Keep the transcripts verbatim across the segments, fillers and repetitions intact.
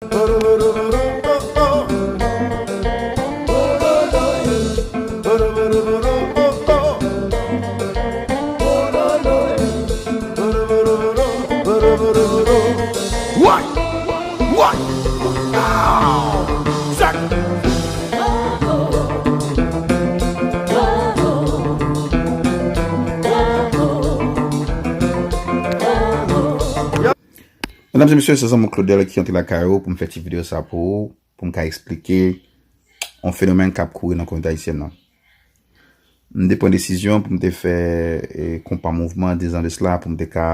What? What? Ow! Zak! Medam e mesye, se zanmi Claudel ki antre lakay ou pou m fè ti videyo sa pou ou, pou m ka eksplike yon fenomèn k ap kouri nan kominote ayisyèn nan. M te pran desizyon pou m te fè, e, konpa mouvman dizan de sila, pou m te ka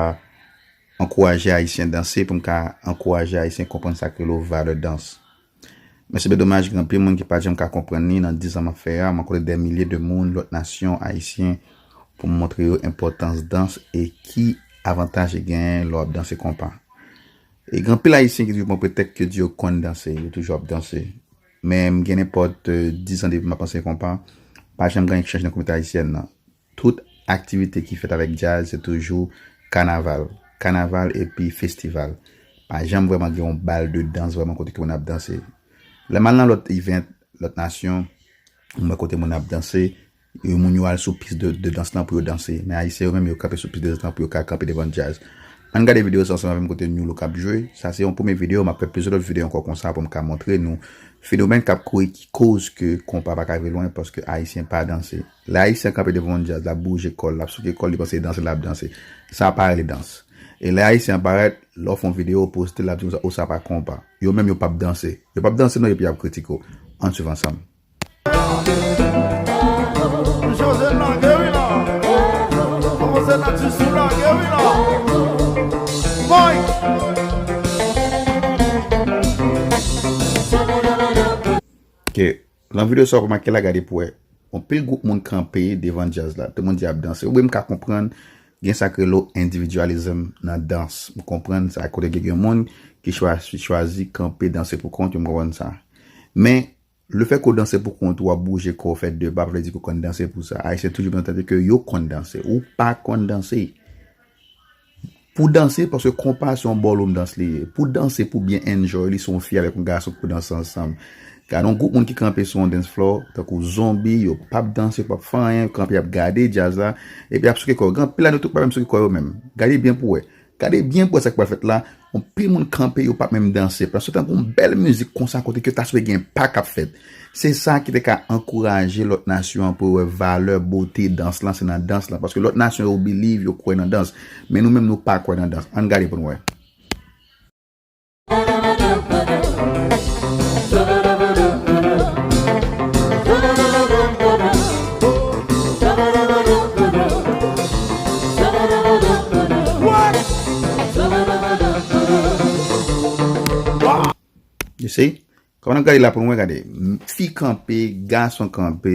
ankouraje Ayisyen danse, pou m ka ankouraje Ayisyen konprann sa k rele valè dans. Men se byen domaj, gen anpil moun ki pa t janm ka konprann li nan dizan m ap fè a. M rankontre dè milye de moun, lòt nasyon, Ayisyen, pou m montre yo enpòtans dans e ki avantaj li genyen lè w ap danse konpa. E gen anpil Ayisyen ki toujou pran pretèks ke di yo konn danse, yo toujou ap danse. Men m gen nenpòt, e, dizan depi m ap anseye konpa, pa janm gen anyen ki chanje nan kominote ayisyèn nan. Tout aktivite ki fèt avèk djaz, se toujou kanaval. Kanaval epi festival. Pa janm vrèman gen yon bal de dans vrèman kote ke moun ap danse. Lè m al nan lòt event, lòt nasyon, m wè kote moun ap danse, e moun yo al sou pis de, de dans lan pou yo danse. Men Ayisyen yo menm, yo kanpe sou pis de dans lan pou yo ka kanpe devan djaz. Ann gade videyo sa ansanm avè m kote Newlook ap jwe. Sa se yon premye videyo, m ap fè plizyè lòt videyo ankò konsa pou m ka montre nou fenomèn k ap kouri ki koz ke konpa pa ka rive lwen paske Ayisyen pa danse. Lè Ayisyen kanpe devan yon djaz, l ap bouje kò l, l ap souke kò l, li panse se danse l ap danse. Sa pa rele dans. E lè Ayisyen an parèt, lè w fè yon videyo, w poste l, l ap di konsa, o sa pa konpa. Yo menm yo p ap danse. Yo p ap danse non, epi y ap kritike w. Ann swiv ansanm. José lage wi la. Kòmanse nati sou lage wi la. Mike. Ok. Nan videyo sa w remake la, gade pou wè. Yon pil gwoup moun kanpe devan djaz la. Tout moun di ap danse. Wi, m ka konprann. Gen sa k rele endividyalizm nan dans. M konprann sa. Kote gen, gen moun ki chwazi, chwazi kanpe danse pou kont yo, m konprann sa. Men, lefètke w danse pou kont ou, w ap bouje kò w, fè de pa, pa vle di ke w konn danse pou sa. Ayisyen toujou mete nan tèt yo ke yo konn danse. Ou pa konn danse. Pou danse, paske konpa se yon ballroom dans li ye. Pou danse, pou byen enjoy, li se yon fi avèk yon gason ki pou danse ansanm. Gade yon gwoup moun ki kanpe sou yon dance floor, tankou zonbi, yo p ap danse, yo p ap fè anyen, yo kanpe, y ap gade djaz la, epi y ap souke kò yo. Gen anpil ladan yo tou pa menm souke kò yo menm. Gade byen pou wè. Gade byen pou wè sa k pral fèt la. Yon pil moun kanpe, yo p ap menm danse. Paske tankou yon bèl mizik konsa kote ke ta swete gen pa k ap fèt. Se sa ki te ka ankouraje lòt nasyon an pou yo wè valè, bote dans lan, se nan dans lan. Paske lòt nasyon yo believe, yo kwè nan dans. Men nou menm, nou pa kwè nan dans. Ann gade pou n wè. You see? Kòman n ap gade la pou nou wè, gade. M, fi kanpe, gason kanpe,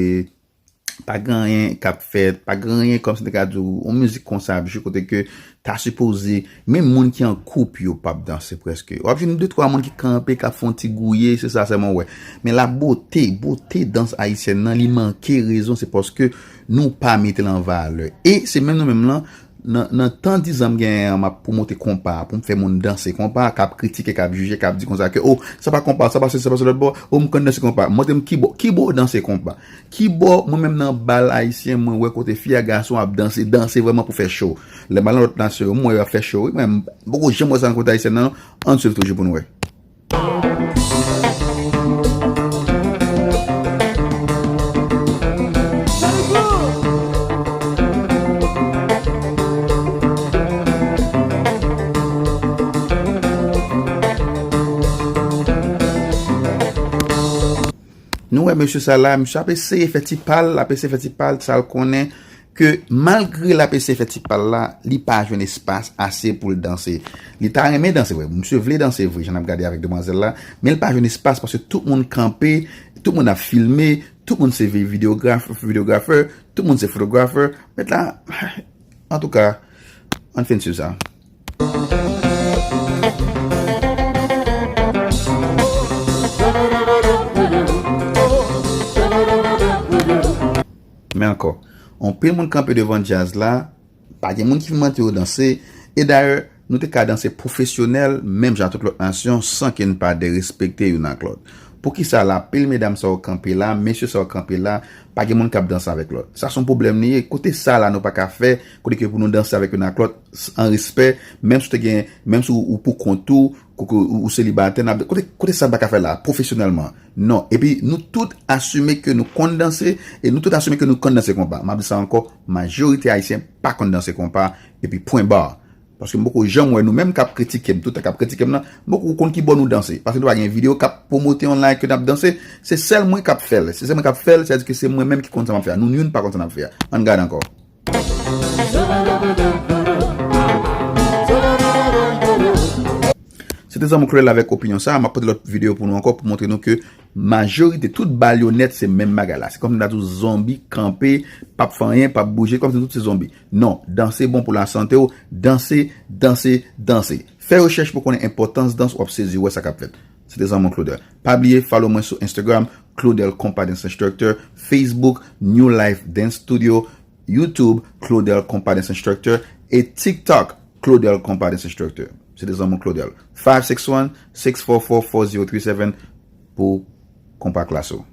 pa gen anyen k ap fèt, pa gen anyen kòmsi te ka di w, yon mizik konsa ap jwe kote ke ta sipoze, menm moun ki an koup yo p ap danse prèske. W ap jwenn de twa moun ki kanpe, k ap fè yon ti gouye, se sa sèlman w wè. Men la bote, bote dans ayisyèn nan, li manke rezon, se paske nou pa mete l an valè. E se menm nou menm lan, nan, nan tan dizan m genyen an, m ap pwomote konpa, pou m fè moun danse konpa, k ap kritike, k ap jije, k ap di konsa ke, o, sa pa konpa, sa pa sesi, sa pa sesi lòt bò, o, m konn danse konpa. Montre m ki bò, ki bò w danse konpa. Ki bò, mwen menm nan bal ayisyen, mwen wè kote fi ak gason ap danse, danse vrèman pou fè cho. Lè m al nan lòt nasyon yo, m wè yo ap fè cho, wi, mwen, m poko janm wè sa nan kote ayisyen nan, ann swiv toujou pou n wè. Nou wè mesye sa la, misye ap eseye fè ti pa l, l ap eseye fè ti pa l, sa l konnen ke malgre l ap eseye fè ti pa l la, li pa jwenn espas ase pou l danse. Li ta renmen danse vre, misye vle danse vre, jan n ap gade avèk demwazèl la, men l pa jwenn espas paske tout moun kanpe, tout moun ap filme, tout moun se vi-, videograf-, videografè, tout moun se fotografè. Mèt la, antouka, ann fin swiv sa. Men ankò, anpil moun kanpe devan djaz la, pa gen moun ki vin montre yo danse, e dayè, Nou te ka danse pwofesyonèl, menm jan ak tout lòt nasyon, san ke n pa derespekte youn ak lòt. Poukisa la, pil medam sa yo kanpe la, mesye sa yo kanpe la, pa gen moun k ap danse avèk lòt? Sa se yon pwoblèm li ye. Kote sa la nou pa ka fè, kote ke pou nou danse avèk youn ak lòt, s- an respè, menm si w te gen, menm si w, ou pou kont ou, kote ou, ou selibatè, n ap, kote, kote sa n pa ka fè la, pwofesyonèlman? Non. Epi nou tout asime ke nou konn danse, e nou tout asime ke nou konn danse konpa. M ap di sa ankò, majorite ayisyen pa konn danse konpa, epi pwen ba. Paske m poko janm wè nou menm k ap kritike m, tout tan k ap kritike m nan, m poko konn ki bò nou danse. Paske nou pa gen videyo k ap pwomote online ke n ap danse, se sèl mwen k ap fè l. Se sèl mwen k ap fè l, sètadi ke se mwen menm ki konn sa m ap fè a. Nou youn pa konn sa n ap fè a. Ann gade ankò. Se te zanmi Claudel avèk opinyon sa, m ap pote lòt videyo pou nou ankò pou montre nou ke majorite tout bal yo nèt se menm bagay la. Se kòmsi m ta di w zonbi kanpe, p ap fè anyen, p ap bouje, kòmsi tout se zonbi. Non, danse bon pou lasante w, danse, danse, danse. Fè rechèch pou konnen enpòtans dans, w ap sezi wè sa k ap fèt. Se te zanmi Claudel. Pa bliye follow mwen sou Instagram, Claudel Compa Dance Instructor, Facebook, New Life Dance Studio, YouTube, Claudel Compa Dance Instructor, e TikTok, Claudel Compa Dance Instructor. Se te zanmi Claudel. Five six one, six four four, four zero three seven pou konpa klas ou.